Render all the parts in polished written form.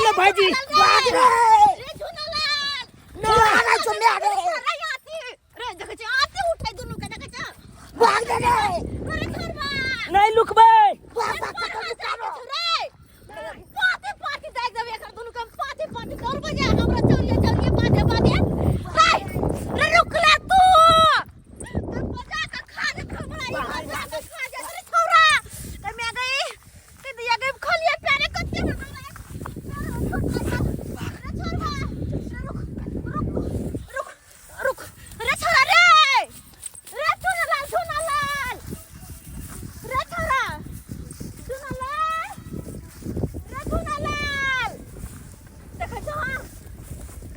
ले भाईजी भाग रे रे झुनालाल ना ना चुम्मे आ रे रे आती रे देखै छी आती उठै दुनू के देखै छ भाग दे रे रे छोरबा नहीं लुकबै भाग भाग कतौ लुकाबो रे पाती पाती देख देबै एकर दुनू के पाती पाती दौड़ बजे हमरा चलिए चलिए बाधे बाधे रे रे रुक ले तू बजा के खा दे हमरा ई बजा के खा दे रे छौरा ते मैं गई ते दिया गई खोलिए प्यारे कत्ते रे छोरबा रुक रुक रुक रुक रे छोरा रे रे छोरा लाल छोरा लाल रे छोरा छोरा लाल रे छोरा लाल देखै छौ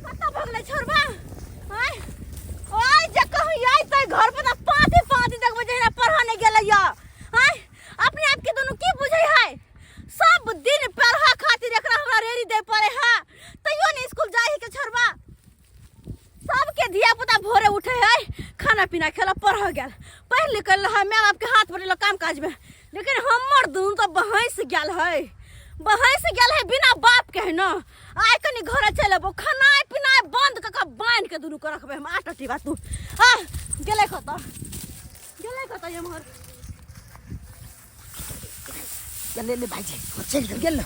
कतऽ भगलै छोरबा आँय ओइ जे कहूँ अयतै घर पर तऽ पाँति पाँति देखबै जहिना पढ़ऽ नहि गेलै यऽ आँय अपने आपके दुनू की बुझै है सब दिन पढ़ऽ खातिर एकरा हमरा रेड़ी दै पड़े है तैयो नहि स्कूल जाइ है के छोरबा सबके धिया पुता भोरे उठे है खाना पीना खेला पढ़ गेल पढ़ लिख है माय बाप के हाथ बटेलक काम काज में लेकिन हमर दुनू तो बहस गेल है बहस गेल है बिना बाप के है ना आइ कनी घर चलि अबो खानाइ पिनाइ बंद कऽ कऽ बान्हि के दुनू के रखबै हम आठ टीबा तू आ गेलै कतऽ गेलै कतऽ एम्हर चले ले भाईजी चल गेल गेल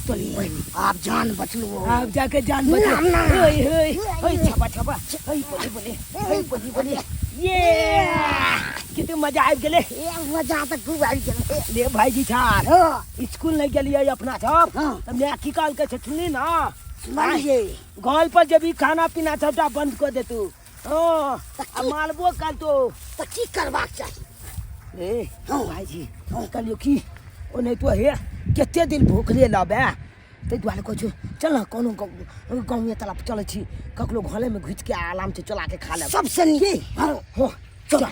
चल बहिनी आब जान बचलू आब जाके जान बचल ना, ना। ओए ओए ओए छपा छपा ओए बोले बोले ओए बोले बोले ये कितने मजा आबि गेलै ए मजा तऽ खूब आबि गेलै ले भाईजी छार हँ स्कूल नहीं गेलियै अपना सब हाँ। तऽ माय की कहलकै से सुनली ना सुनलियै घर पर जब खाना पीना सबटा बंद कऽ देतू हँ आ मारबो करतो तऽ की करबाक चाही ए भाईजी कहलियौ की ओ नहि तो हे कते दिन भूखले लबे ताहि दुआरे कहै छौ चल ने कोनो गाँवे तरफ चलै छी ककरो घरेमे घुसिके आराम से चला के खा लेब सबसँ नीक हँ हो चल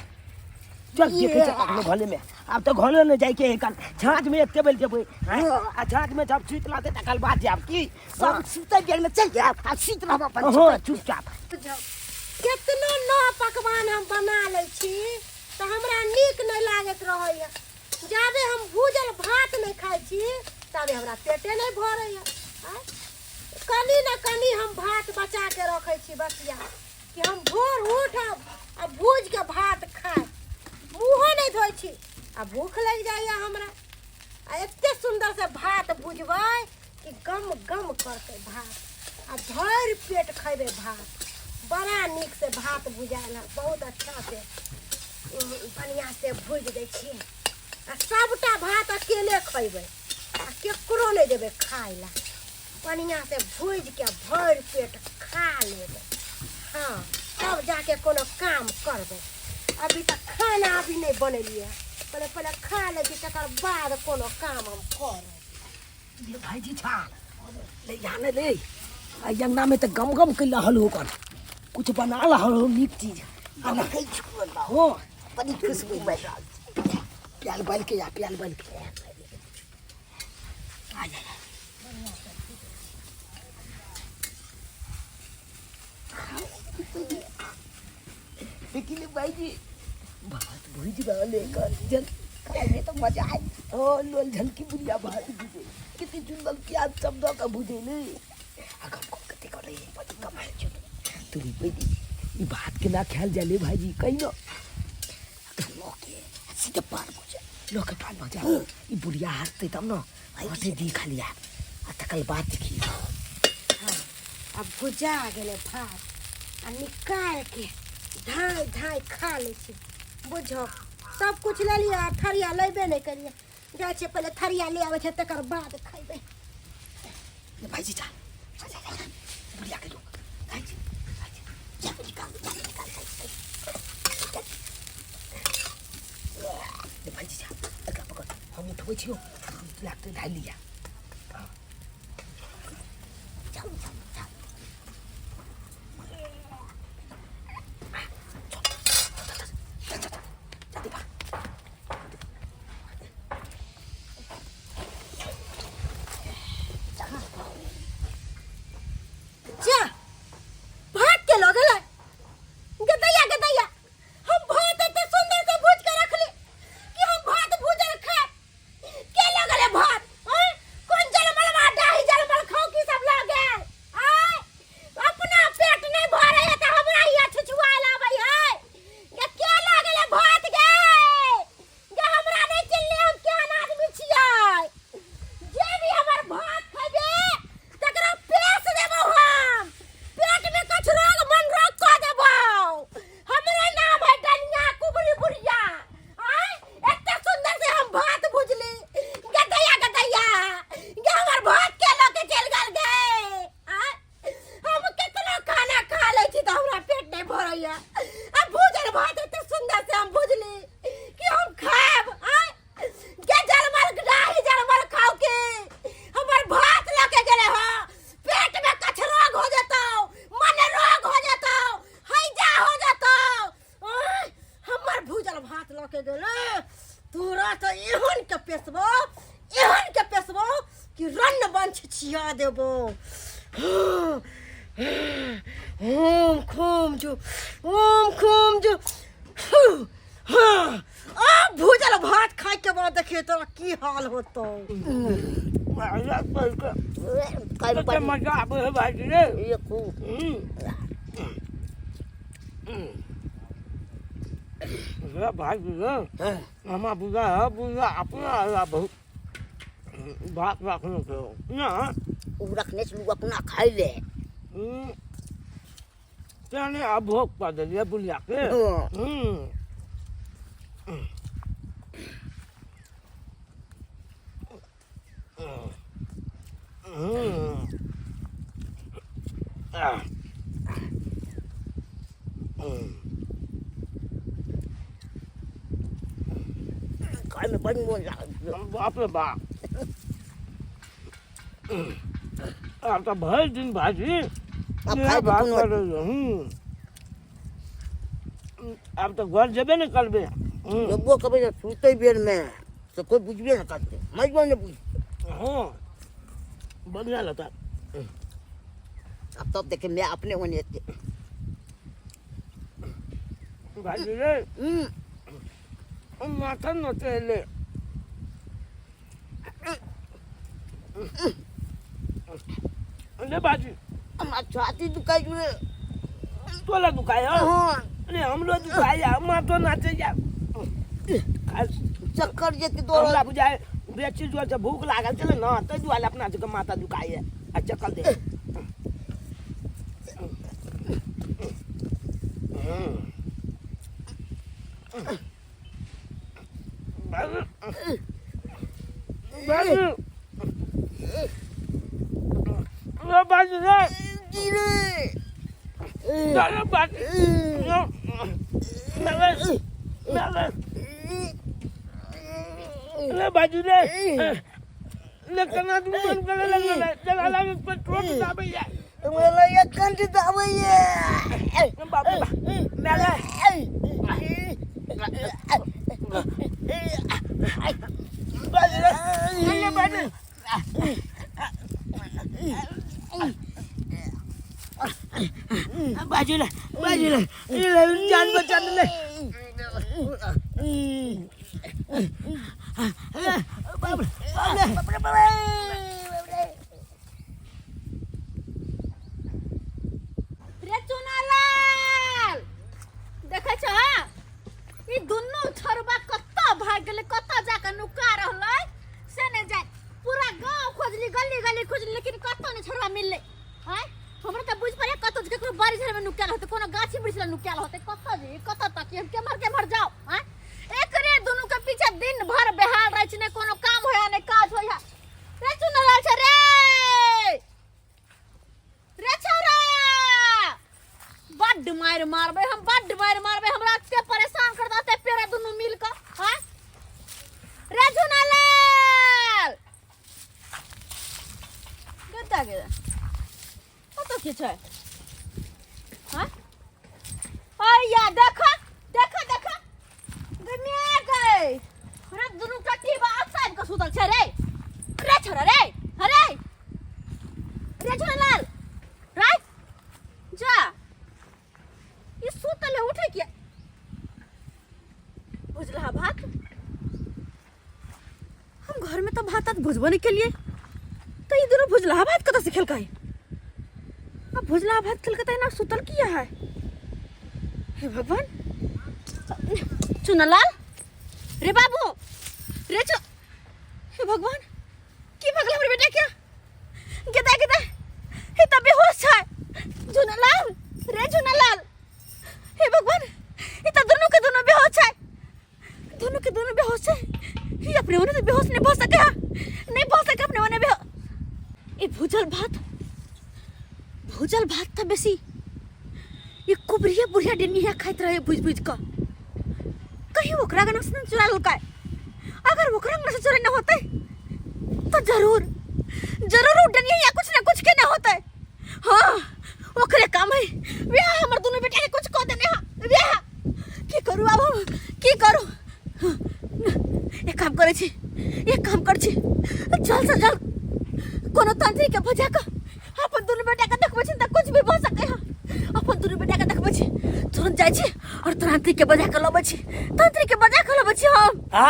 चल देखै छै ककरो घरेमे आब तऽ घरे नहि जाइके है कल छाँछमे एते बेर जेबै आँय? आ छाँछमे जब सुति रहतै तकर बाद जायब की सब सुतै बेरमे चलि जायब आ सुति रहब अपन हँ चुपचाप केतनो नव पकवान हम बना लै छी तऽ हमरा नीक नहि लागैत रहैए जाबे हम भूजल भात नहि खाइ छी ताबे हमरा पेटे नहि भरैए आँय? कनी ने कनी हम भात बचा के रखै छी बसिया कि हम भोर उठब आ भूज के भात खायब मुँहो नहि धोइ छी आ भूख लागि जाइए हमरा आ एते सुन्दर से भात भुजबै कि गम गम करतै भात आ भरि पेट खयबै भात बड़ा नीक से भात भुजायल हँ बहुत अच्छा से बढ़िआँ से भुजि दै छियै आ सभटा भात अकेले खयबै आ केकरो नहि देबै खाय लए बढ़िआँ से भुजिके भरि पेट खा लेबै हँ तब जाके कोनो काम करबै अभी तक खाना अभी नहि बनेलियै पहिले पहिले खा लै छी तकर बाद कोनो काम हम करब ये भाईजी छा ले जाने ले आ अंगना में तो गम गम कर रहल हो कर कुछ बना रहल हो नीक चीज आ छुअल बा हो बड़ी खुशबू बहि रहल छै प्याल बाल के या प्याल बाल के आ जा देखिए भाईजी भात भुज रहल है कर जल खाए में तो मजा आए ओ लोल झलकी बुढ़िया भात भुजे कितनी सुंदर प्याज सब दऽ के भुजे ने आ गम गम कते करे बड़ी कमाल छौ तू भाईजी ई भात केना खायल जाले भाईजी कहि न लोके सीधे पार भुजे लोके पार भुजे ई बुढ़िया हंसते तब न हंसे दी खाली आ आ तकर बाद देखी हाँ आब भुजा गेलै भात आ निकालि के धाँइ धाँइ खा लै छी बुझो सब कुछ लेलियै आ थरिया लेबे नहि केलियै जाइ छियै पहिले थरिया ले आबै छै तकर बाद खयबै ले भाईजी जा जा जा जा बुढ़िया के लोग भाईजी भाईजी जा निकाल जा निकाल ले भाईजी जा एकरा पकड़ हम उठबै छियौ लागतै धाइ लिया चल चल चल चल चल जल्दी भाग जा भात के लऽ गेलै गदैया गदैया हम भात एते सुंदर से भूज के रखली कि हम भात भूजल खाएब के लऽ गेलै भात आँय? कोन जलमलवा डाही जलमल खाऊ की सब देबो। ओम खूम जो, ओम खूम जो। हाँ, आ भूजल भात खाए के बाद देखिए तोरा की हाल होतो। कते मजा आबै है भाईजी रे। ये खूब। रे भाईजी रे, हमरा बुझा है, बुझा अपना आला बहुत भात रखने के ना। उ रखने से लोग अपना खाई ले। तेने अब भोग पा देलिए बुढ़िया के। खाय में बड़ मोन लागल। बाप रे बाप, आब तऽ भरि दिन भाजी आब इएह खाय के बात कोनो करै आब तऽ घर जेबे ने करबै। जबो कभी तऽ सुतै बेर में तऽ कोइ बुझबे ने करतै, मजबो ने बुझतै। हाँ, बढ़िया लगता। अब तब देखे मैं अपने होने थे। भाजी रे, माथा नोचे ले। अरे बाजी, हमार छाती दुखाई रे। तोला दुखाय? हाँ। अरे हमरो दुखाय, माथो नाचे जा। चक्कर जे कि दौड़ हमरा बुझाय बेची जो से भूख लागल छलै ने, ताहि दुआरे अपना सबके माथा दुखाय आ चक्कर दे। बाजू रे, बाजू रे। जी रे। अरे बाजू, रे बाजू रे, ले कना तू बंद करे लगल चला लागे पेट्रोल दाबैया। हमरा ये कंठ दाबैया। बाप रे बाप, मेरे बाजू रे, ले बाजू। बाजू ले, बाजू ले, जान बचा ले। बाप रे बाप रे, बाप रे। रे चुनालाल, देखै छ ई दुनू छोरबा कतऽ भागि गेलै, कतऽ जाके नुका रहलै से नहि जाय। पूरा गाँव खोजली, गली गली खोजली, लेकिन कतऽ नहि छोरबा मिललै। आँय, हमरा तऽ बुझि पड़ै कतऽ जे ककरो बाड़ी झाड़ीमे नुकायल होतै, कोनो गाछी वृक्ष लग नुकायल होतै। कतऽ जे कतऽ तक हम केम्हर केम्हर जाउ। आँय, एकरे दुनू के पीछे दिन भर बेहाल रहै छी, नहि कोनो काम होइए नहि काज होइए। रे चुनलाल छै रे, रे छौरा, बड्ड मारि मारबै हम, बड्ड मारि मारबै। हमरा एते परेशान कर देतै पेड़ा दुनू मिल कऽ। हाँ रे झुनालाल, कतऽ गेलै? कतऽ के छै? हाँ अय्या, देख देख देख गमे गए रे, दुनू टट्टी बा आउटसाइड के सुतल छै रे। रे छोरा रे, अरे रे झुनालाल रे, जा ई सुतल है, उठे किया? भुजलहा भात हम घर में तो भात तात भुजबो नहीं केलिए, तो ई दोनों भुजलहा भात कतऽ से खेलकै? अब भुजलहा भात खेलकै तऽ एना सुतल किया है? हे भगवान! चुनालाल रे, बाबू रे, चु हे भगवान, की भगल हमर बेटा क्या? गेदा गेदा, हे त बेहोश छै। झुनालाल रे, झुनालाल, हे भगवान, ई त दुनू के दुनू बेहोश छै, दुनू के दुनू बेहोश छै। ई अपने ओने से बेहोश नहीं भऽ सके है, नहीं भऽ सके अपने ओने बेहोश। ई भूजल भात, भूजल भात तऽ बेसी ई कुबरिया बुढ़िया डेनिया खाइत रहे भुजि भुजि कऽ, कहीं ओकरा अंगना से ने चुरा लेलकै। अगर ओकरा अंगना से चोरी न होतै तो जरूर जरूर उ डनिया कुछ ना कुछ के न होतै। हाँ, ओकरे काम है वह, हमर दुनू बेटा के कुछ कह देने। हाँ, वह की करू आब हम, की करू? एक काम करै छी, एक काम करै छी, जल्द से जल्द कोनो तंत्री के बजा के बजा के लबै छी, तंत्री के बजा के लबै छी हम। आ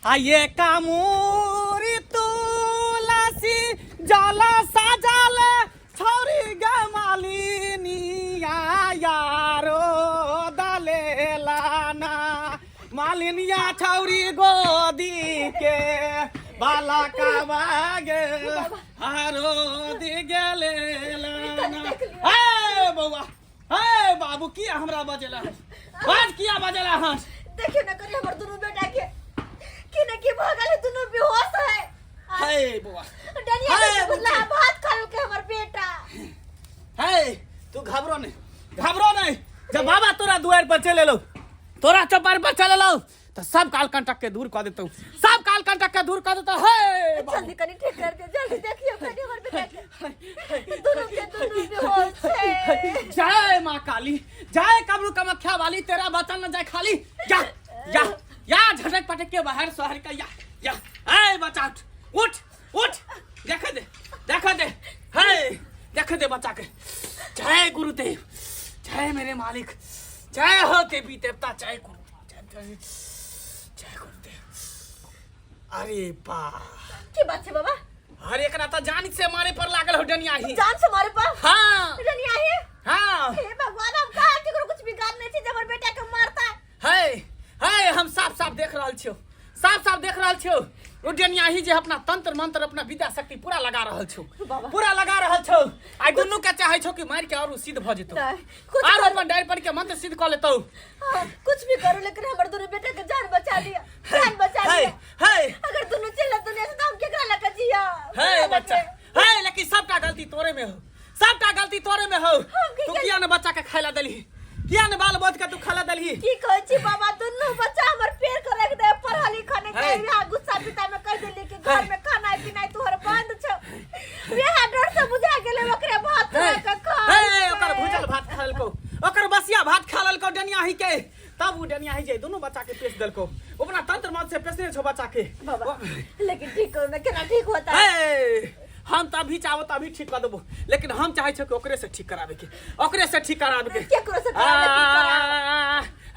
आ ये कामूरी तुलसी जाला साजाल छौरी गे मालिनिया यारो दलेला ना मालिनिया छौरी गोदी के बाला कावा गे हारो दी गेले लाना। हे बौआ, हे बाबू, किया हमरा बजेला हन? बाज किया बजेला हन? देखियो ना करी हमर दुनू बेटा के की न की भऽ गेल, दुनू बेहोश है। हे बौआ, डनिया हे के बुझला बुच्ची। भात खा के हमर बेटा। हे तू घबरो नहीं, घबरो नहीं। जब बाबा तोरा दुआर पर चले लो, तोरा चौपार पर चले लो, तो सब काल कंटक के दूर कर देतौ, सब काल कंटक के दूर कर देतौ। हे बाबू। जल्दी कनी ठीक कर दे, जल्दी देखियो कनी हमर बेटा के, दुनू के दुनू बेहोश है। जय माँ काली, जय कमरू कामाख्या वाली, तेरा बचन न जाए खाली। जा जा या झटक पटक के बाहर शहर का या या। ए बच्चा उठ उठ उठ, देख दे देख दे, हे देख दे बच्चा के। जय गुरुदेव, जय मेरे मालिक, जय हो देवी देवता, जय गुरु, जय जय जय गुरुदेव। अरे बा, की बात छै बाबा? अरे एकरा त जान से मारे पर लागल हो डनिया ही। जान से मारे पर? हाँ। डनिया ही? हाँ। हे भगवान, हम कहाँ केकरो कुछ बिगाड़ नहीं छी जे हमर बेटा के मारता। हे हे, हम साफ साफ देख रहल छियौ, साफ साफ देख रहल छियौ। ओ डनिया ही जे अपना तंत्र मंत्र अपना विद्या शक्ति पूरा लगा रहल छौ, बाबा। पूरा लगा रहल छौ। आइ दुनू के चाहे छौ कि मार के और सिद्ध भ जेतौ, नहीं, कुछ आर करू। अपन डारि पर के मंत्र सिद्ध क लेतौ। हाँ, कुछ भी करू लेकिन हमर दुनू बेटा के जान बचा लिया, जान बचा हे, लिया। हे। अगर दुनू चल दुनिया से तो हम केकरा लके जिया? हे बच्चा, हे, लेकिन सबटा गलती तोरे में हो, सबटा गलती तोरे में हो। हम की तू करी? किया ने बच्चा के खाइला देलही, किया ने बाल बोध के तू खाइला देलही? की कहै छी बाबा, दुनू बच्चा हमर पेड़ के रख दे, पढ़ा लिखा नहीं हे। कर, यहाँ गुस्सा पिता में कह देली कि घर हे। में खाना पिनाई तोहर बंद छौ, वेहा डर से बुझा गेलै ओकरे भात हे, खा के खा। हे, ओकर भूजल भात खा लेलकौ, ओकर बसिया भात खा लेलकौ डनिया ही के। तब उ डनिया ही जे दुनू बच्चा के पेश देलकौ, अपना तंत्र मंत्र से पेशने छौ बच्चा के। बाबा लेकिन ठीक करू ना, केना ठीक होता? हे, हम तो अभी चाहो तो अभी ठीक कर देबो, लेकिन हम चाहे छो कि ओकरे से ठीक कराबे के, ओकरे से ठीक कराबे के। केकरो से कराबे के?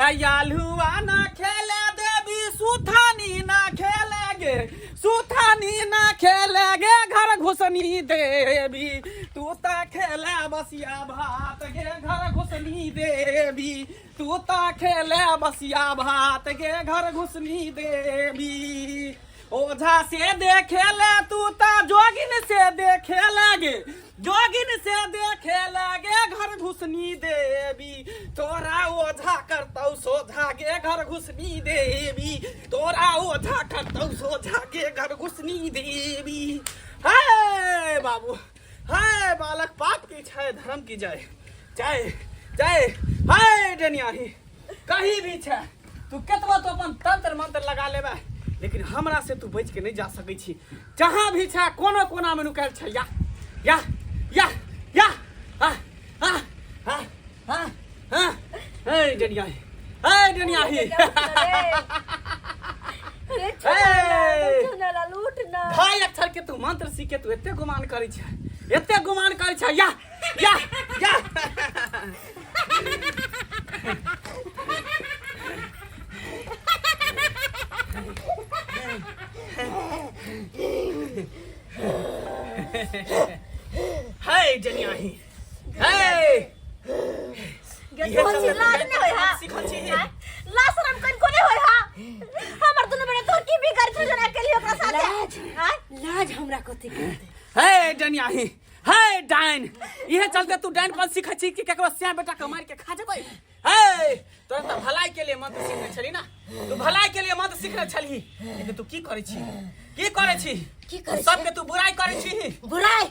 आ, आलुआ ना खेले देवी, सुथानी ना खेले गे, सुथानी ना खेले गे, घर घुसनी देवी, तू ता खेले बसिया भात गे, घर घुसनी देवी, तू ता खेले बसिया भात गे, घर घुसनी देवी। ओझा से देखे ले तू ता जोगिन से देखे लगे, जोगिन से देखे लगे, घर घुसनी देवी, तोरा ओझा करतौ सोझा गे, घर घुसनी देवी, तोरा ओझा करतौ सोझा गे, घर घुसनी देवी। हे बाबू, हे बालक, पाप की छै धर्म की जय, जय जय। हे डनियाही, कहीं भी छै तू केतबो तो अपन तंत्र मंत्र लगा लेबे, लेकिन हमरा से तू बच के नहीं जा सकै छी। जहाँ भी छै कोनो कोना में नुकायल छै। या या या या, आ आ आ आ आ, हे डनियाही, हे डनियाही। अरे हे। चुनाला लूट ना। ढाई अक्षर के तू मंत्र सीख के तू एते गुमान करै छै, एते गुमान करै छै। या या या, हे जनियाही, हे। गे इहे तोहर चलते लाज नहि होय हा? सिखल छी। आँय? लाज शरम कनिको नहि होय हा? हमर दुनू बेटा तोहर की बिगाड़ छौ जना केली ओकरा साथे? लाज। आँय? लाज हमरा कथी करतै? हे डनियाही, हे डाइन, इहे चलते तू डाइन पर सीखै छी कि केकरो सिया बेटा के मारि के खा जेबै। हे तोरा तऽ भलाई के लिए मंत्र सीखने छली ना, तू भलाई के लिए मंत्र सीखने छली, लेकिन तू की करै छी, की करै छी? की करै छी? सबके तू बुराई करै छी। बुराई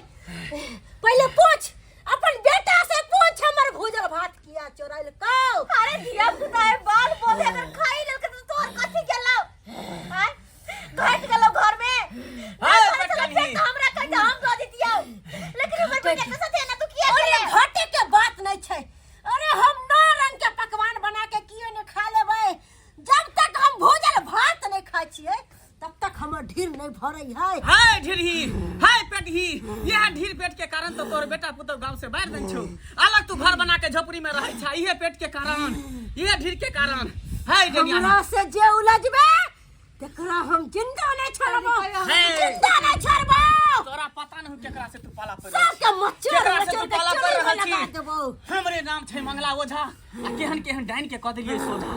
पहिले पूछ, अपन बेटा से पूछ, हमर भूजल भात किया चोराइल कौ? अरे धिया पुता है, बाल बोधे अगर खाई लेलकै तऽ तोहर कथी गेलौ? आँय? घट गेलौ घर में? हाय, घर से बचलही। फेर तऽ हमरा कहै हम दऽ दितियौ, लेकिन हमर बेटा के साथे एना तू किया अरे केले? घटे के बात नहीं छै। अरे हम 9 रंग के पकवान बना के कियो नहीं खा लेबै, जब तक हम भूजल भात नहीं खाइ छियै तब तक हमर ढीर नहीं भरै है। हाय ढिरही, हाय पेटही, ये इएह ढीर पेट के कारण तो तोहर बेटा पुतोह गांव से बाहर देन छौ। अलग तू घर बना के झोपड़ी में रहै छा, इहे पेट के कारण, इहे ढीर के कारण है डनिया। हमरा से जे उलझबे तकरा हम जिंदा नहीं छोड़बो, हे। जिंदा नहीं छोड़बो। तोरा पता नहीं केकरा से तू पाला पड़ सबके मच्छर केकरा से मच्छर तू के पाला पड़ चोरी में रहल लगा छी? देबो। हमरे नाम छै मंगला ओझा, आ केहन केहन डाइन के कह देलियै सोझा।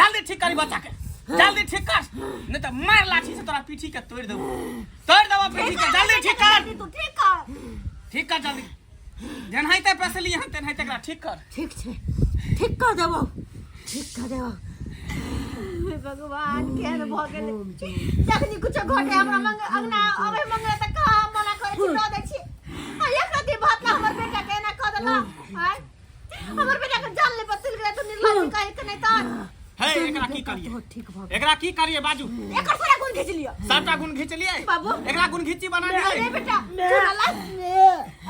जल्दी ठीक करी बच्चा के, जल्दी ठीक कर, नहीं तो मार लाठी से तोरा पीठी के तोड़ देबो, तोड़ देबो पीठी के। जल्दी ठीक कर, तू ठीक कर, ठीक कर जल्दी। जेनाहिते पैसली हन तेनाहिते एकरा ठीक कर। ठीक छै, ठीक कर देबो, ठीक कर देबो। हे भगवान, केहन भऽ गेलै? जखनी कुछो घटे हमरा मंग अंगना अबै मंगले तऽ कहाँ मना करै छी, दऽ दै छी। आ एक रत्ती भात ला हमर बेटा के एना कऽ देला। आय हमर बेटा के जान ले बतल गेलै, तू निर्लज्ज कहि के नहि तऽ। हे, एकरा की करिए? ठीक भऽ एकरा की करिए बाजू? एकर सारा गुण घीच लिअ। सबटा गुण घीच लिए बाबू। एकरा गुण घीची बना अरे लिए। बेटा झूला,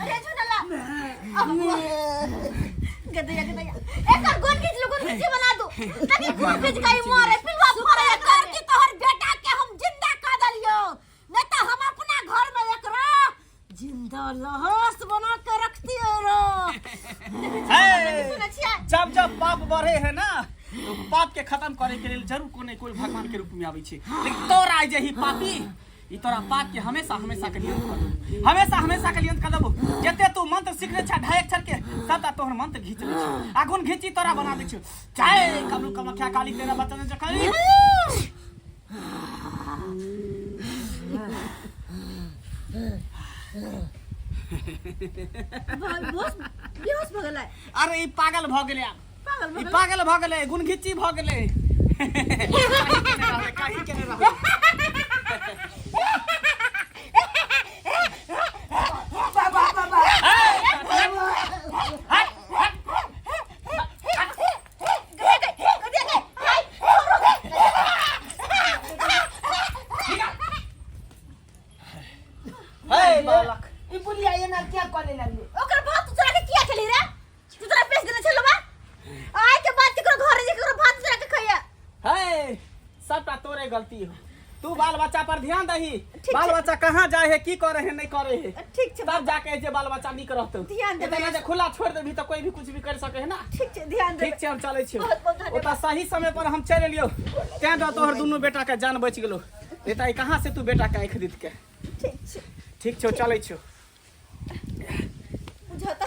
अरे झूला, अब गदैया गदैया, एकर गुण घीच लो, गुण घीची बना दू ताकि गुण घीच के ई मरे पिलवा फरे। कर कि तोहर बेटा के हम जिंदा कर देलियो, नहीं तो हम अपना घर में एकरा जिंदा लहास बना के रखतियो रो। हे, सुनै छियै? जब जब पाप बढ़े है ना तो पाप के खत्म करे के लिए जरूर कोई कोई भगवान के रूप में आबै छै, लेकिन तोरा जे ही पापी ई तोरा पाप के हमेशा हमेशा के लिए अंत कर देबो, हमेशा हमेशा के लिए अंत कर देबो। जते तू मंत्र सीखने छा ढाई अक्षर के, सबटा तोहर मंत्र घीच लै छै आ गुण घीची तोरा बना दै छै। चाहे कमलू कमख्या काली तेरा बचन जखन। बेहोश बेहोश भऽ गेलै। अरे ई पागल भऽ गेलै आब। पागल भऽ ई गेलै। पागल भऽ गेलै, गुण घीची भऽ गेलै। कहीं के नहि रहलै, कहीं के नहि रहलै। बाबा बाबा। हट हट। गए गए गए गए हाय। हे बालक, ई बुढ़िया एना किया करे लगले? ओकर भात तू चुरा के किया खेली रे? तू तोरा पेश देने छलौ बा। आइ के बाद केकरो घर जे केकरो भात चुरा के खइया। हे, सबटा तोरे गलती हो। तू बाल बच्चा पर ध्यान दही। ठीक बाल छै। बच्चा कहाँ जाए है, की करे है, नहीं करे है। ठीक छै। तब जाके जे बाल बच्चा नीक रहतौ। ध्यान देबै। एतना जे खुला छोड़ देबही तऽ कोई भी कुछ भी कर सके है ना। ठीक छै, ध्यान देबै। ठीक छै, हम चलै छियौ। बहुत बहुत धन्यवाद। ओतऽ सही समय पर हम चलि एलियौ, तें दऽ तोहर दुनू बेटा के जान बचि गेलौ, नहीं तऽ कहाँ से तू बेटा के आँखि दित के। ठीक छै। ठीक छौ, चलै छियौ। बुझाता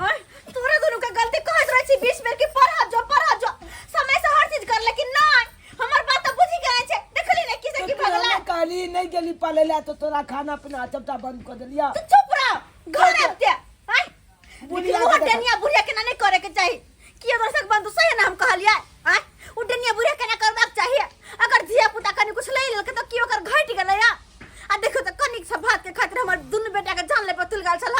आय तोरा दुनू के गलती। कहैत रहै छी 20 बेर कि पढ़ जो, पढ़ जो, समय से हर चीज कर, लेकिन नहीं, हमर बात तऽ बुझी के नहि छै। देखली ने की से की भऽ गेलै? कहली नहीं गेली पढ़े ला तो तोरा खाना पीना सबटा बंद कर देलिया। तू चुप रह, घर आबते आय। बुढ़िया लेकिन के वो डनिया बुढ़िया के ना नहीं करे के चाही कि दर्शक बंधु, सही ना हम कहलियै? आय उ डनिया बुढ़िया के ना करबाक चाही। अगर धिया पुता कनी कुछ ले लेलकै तऽ की ओकर घटि गेलै? आ देखो तऽ कनिक सा भात के खातिर हमर दुनू बेटा के जान ले पर तुल गेल छल,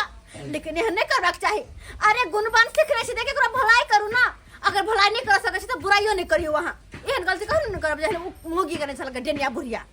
लेकिन एहन नहीं करबाक चाही। अरे गुणवान सीखने छी, देखे ओकरा भलाई करू ना। अगर भलाई नहीं कर सकै छी तऽ बुराइयो नहीं करियो। वहाँ एहन गलती कहियो नहीं करब जेहन उ मोगी करने छल डनिया बुढ़िया।